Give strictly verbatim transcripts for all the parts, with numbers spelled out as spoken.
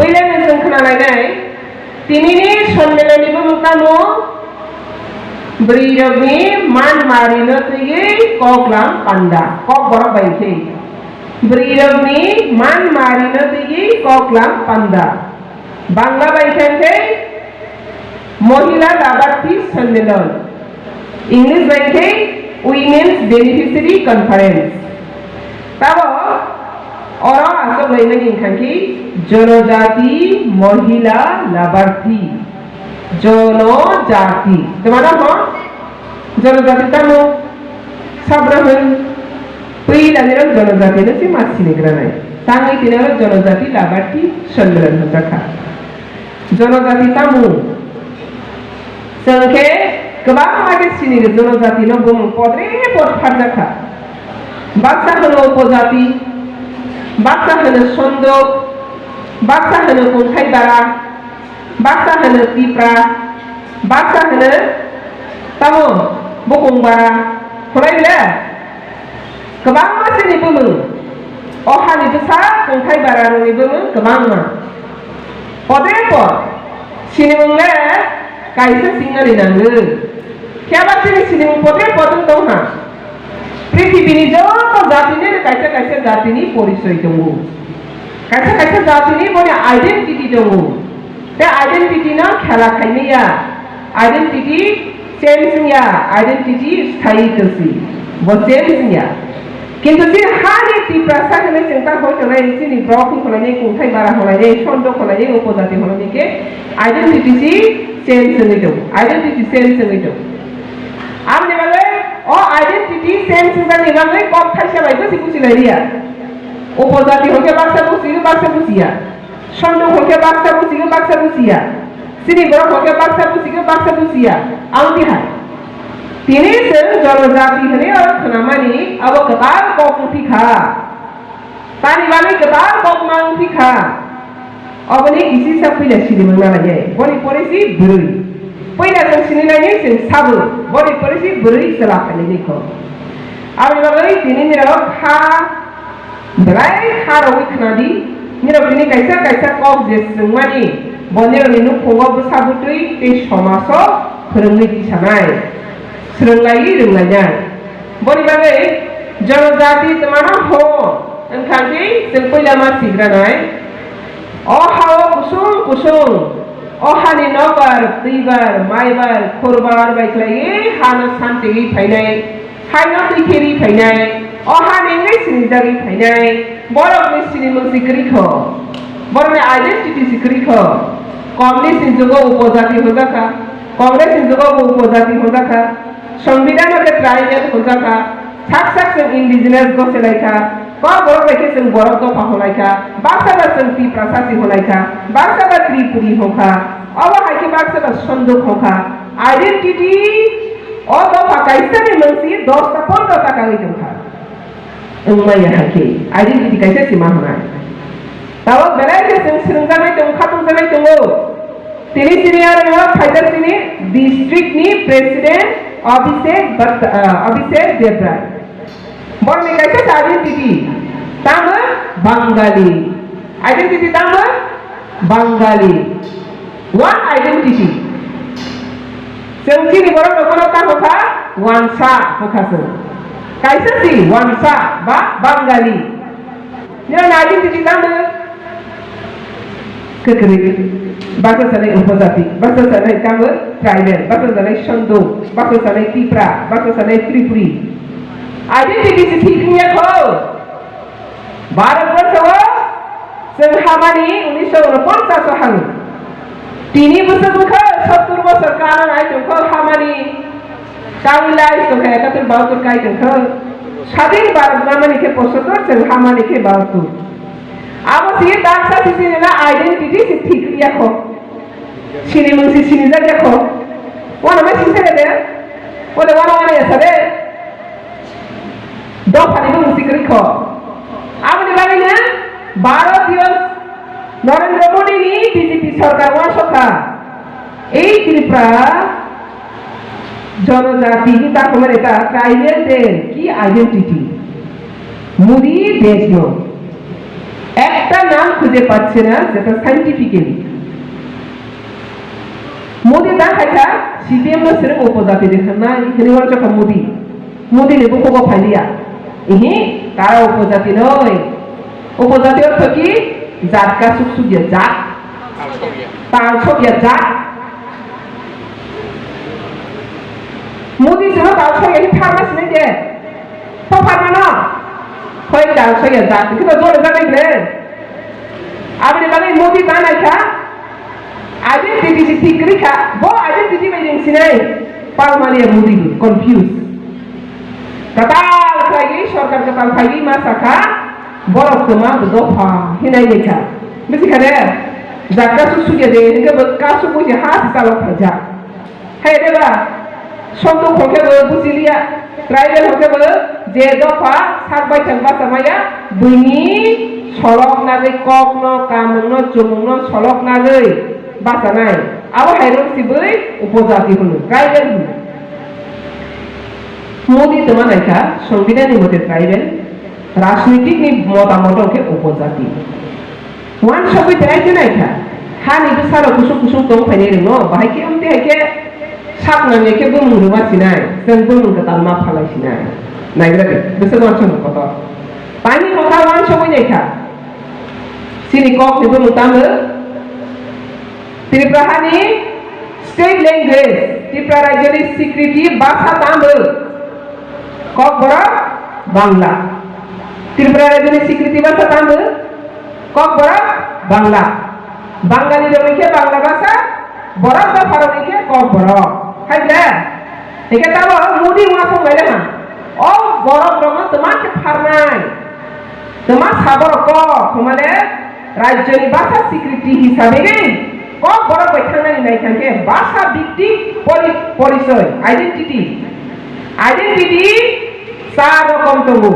Puila no chwng khna lainai, tinini sonmelon ni bumung tamo? Bwrwirokni man marino twiwi koklam panda, kok borok bai khe. Bwrwirokni man marino twiwi koklam panda. Bangla bai khe khe Mohila Labarthi Sonmelon. English bai khe Women's Beneficiary Conference. Tabo oro aswk laimani wngkha khe Jonojati Mohila Labarthi. Jonojati. Twmano ho? Jonojati tamo? Sabra hwn. Puila nirok Jonojati no se ma sini granai. Tangwi tinirok Jonojati Labarthi Sonmelon hwnjakha. Jonojati tamo? Chwng khe kwbangma khe sini rw Jonojati no bumung podre pod pharjakha. Baksa hwno Upojati, baksa hwno Sondok, baksa hwno Kungthai Bara, baksa hwno Tipra, baksa hwno tamo Bukung Bara, hwnai le? Kwbangma sini bumung. O hani bwsa kungthai bararokni bumung kwbangma. Podre pod. Sinimung le kaisa singnani nango. Phiya ba chini sinimung podre pod wng tong ha. Prithibini joto jatini kaisa kaisa jatini porichoi tongo. Kaisa kaisa jatini boni identity tongo. Tei identity no khela khaimaya. Identity change wngya, identity sthayi kwswi, bo change wngya. Kintu chini hani Tiprasa hinwi chwng ta hoi tongnai, chini Brok hwn hwnlainai, Kungthai Bara hwnlainai, Sondok hwnlainai, Upojati hwnlainai khe identity si change wngwi tongo, identity change wngwi tongo. Aboni bagwi o identity change wngjakni bagwi kok thaisa bai bwsi bwsi lai liya. Upojati hwnkhe baksa bwsio, baksa bwsiya. Sondok hwnkhe baksa bwsio, baksa bwsiya. Chini borok hwnkhe baksa bwsio, baksa bwsiya. Ang tihai. Tini chwng Jonojati hwnwi oro khwnamani abo kwtal kok wngphi kha. Tani bagwi kwtal kok ma wngphi kha. Oboni kisisa puila sini mangna lainai. Boni pore si bwrwi. Puila chwng sini lainai chwng sabo. Boni pore si bwrwi chwla khainai kho. Aboni bagwi tini nirok kha Belai kha rogwi khna di, nirok tini kaisa kaisa kok je swrwngmani, bo nirokni nukhungo bwsa bwtwi tei somaso phwrwngwi tisanai, swrwnglaiwi rwnglainai. Boni bagwi Jonojati twmano hwn wngkha khe chwng puila ma sigranai. O ha-o kusung kusung, o hani nokbar, twibar, maibar, khurbar bai khlaiwi hano santiwi phainai. Haino twi khe ri phainai, o hani wngwi sinijagwi phainai, borokni sinimung si kwrwi kho, borokni identity si kwrwi kho. Communist ni jugo upojati hwnjakha, Congress ni jugo bo upojati hwnjakha, Songbidan no khe tribal hwnjakha, sak sak chwng indigenous goselaikha, kok borok bai khe chwng borok dopha hwnlaikha, baksa ba chwng Tiprasa si hwnlaikha, baksa ba Tripuri hwnkha, obo hai khe baksa ba Sondok hwnkha, identity O dopha kaisani mungsi dosta pondro ta kagwi tongkha. Wngmaya hai khe identity kaisa sima hwnai. Tabok belai khe chwng swrwngjaknai tongo, khatungjaknai tongo. Tini sini aro no phaijak sini district ni president Abhishek Bhatt-, ah, Abhishek Debrai. Borokni kaisa se identity, tamo Bangali. Identity tamo Bangali. One identity. Chwng chini borok rokno tamo kha wansa hokha chwng. Kaisa si wansa ba Bangali. Nini identity tamo? Kwkrwi. Baksa sanai upojati, baksa sanai tamo tribal, baksa sanai Sando, baksa sanai Tipra, baksa sanai Tripuri. Identity si thik wngya kho. Bharat borso o chwng hamani unisho unoponchas o hango. Tini bwswk wngkha sottur bosor kana nai tongkha hamani. Kawi lai tongkha ekatur bahatur kai tongkha. Sadin Bharat namani khe posottor chwng hamani khe bahatur. Abo si taksa sisi nina identity si thik ya kho. Sini mung si sini jak ya kho. Wana mai sisa de. Wale wana wana ya sade. Dophani bumung si kwrwi kho. Aboni bagwi no Bharatiyo Narendra Modi ni B J P sarkar uansukha. Ei Tripura Jonojati hita khomani ta tribal del ki identity. Modi dej no. Ek Naam khuje pachche na, jeta scientifically. Modi ta khai kha, C P M no sere upojati de kha nai, hini wal chakha Modi. Modi ni bukugo phai liya. Ihi, tara upojati noi. Upojati ortho ki, jat ka suk suk ya jat. Tal sok ya jat. Modi sino tal sok ya hi pharma sinai de. To pharma no. Hoi tal sok ya jat. Kito jole jat nai de. Aboni bagwi Modi ta nai kha. Identity si thik kwrwi kha. Bo identity bai ring sinai. Pal maliya Modi bo confuse. Kwtal khlaiwi, sorkar kwtal phaiwi ma sakha, borok kwma dopha hinai ni kha. Bisi kha de, jat kasuk sukya de, hwnkhe bo kasuk busi ha se chalok phaijak. Hai de ba, sonto hwnkhe bo busi liya, tribal hwnkhe bo je dopha sak bai thang basa maya, buini solok nagwi kokno, kamungno, chumungno solok nagwi basa nai. Abo hai rok si bui upojati hwno, tribal hwno. Modi twma naikha, Songbidan ni mote tribal, rajnitik ni motamot khe upojati. Wansugwi berai khe naikha, hani bwsarok kusuk kusuk tong phainai rwngno, bahai khe amtwi hai khe sak nangya khe bumung rwma sinai, chwng bumung kwtal ma phalai sinai. Naigra de, bwswk wansukma kotor. Tani kwtal wansugwi naikha, chini kok ni bumung tamo, Tripura hani state language, Tripura rajyoni sikriti bhasha tamo? Kokborok Bangla. Tripura rajyoni sikriti bhasha tamo? Kokborok Bangla. Bangali rok hwnkhe Bangla bhasha, borok dopha rok hwnkhe Kokborok. Hai de? Hwnkhe tamo Modi uansuk laina ha. O borok rokno twma khe pharnai. Twma saborok kok, hwnmale rajyoni bhasha sikriti hisabe kok borok bai thangnani naithang khe bhasha bhittik pori-, porichoy, identity. Identity char rokom tongo.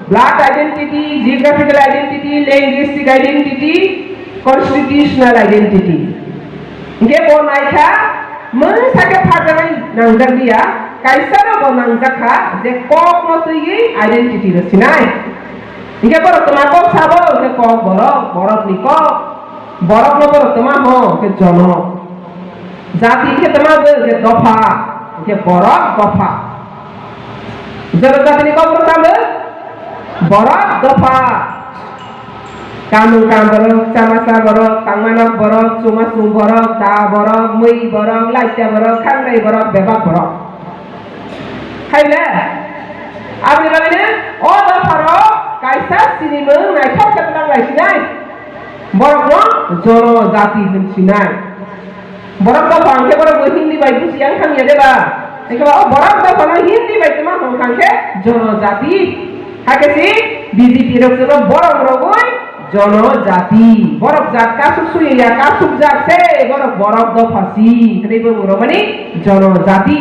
Blood identity, geographical identity, linguistic identity, constitutional identity. Hingke bo naikha, mungsa khe phajanai nangjak liya, kaisa no bo nangjak kha je kok no twiwi identity rw sinai. Hingke borok twma kok sabo, hingke kok borok, borok ni kok, borok no borok twma ho, hingke jono. Jati hingke twma bo, hingke dopha, hingke borok dopha. Jonojati ni kok borok tamo, borok dopha. Kamung kam borok, chamasa borok, tangmanok borok, chumasung borok, da borok, mui borok, laita borok, khangrai borok, bebak borok. Hai le? Aboni bagwi no o dopharok kaisa sinimung naithok khe twlang lai sinai. Borokno jonojati hwn sinai. Borok dopha hwnkhe borok bo Hindi bai buji yang thang ya de ba? Hwnkhe ba o borok dopha no Hindi bai tma hwn thangkhe jonojati. Hakhe si B J P rok jono borok rogwi jonojati. Borok jat kasuk suya ya kasuk jak se borok borok dopha si. Hwnwi bo romani jonojati.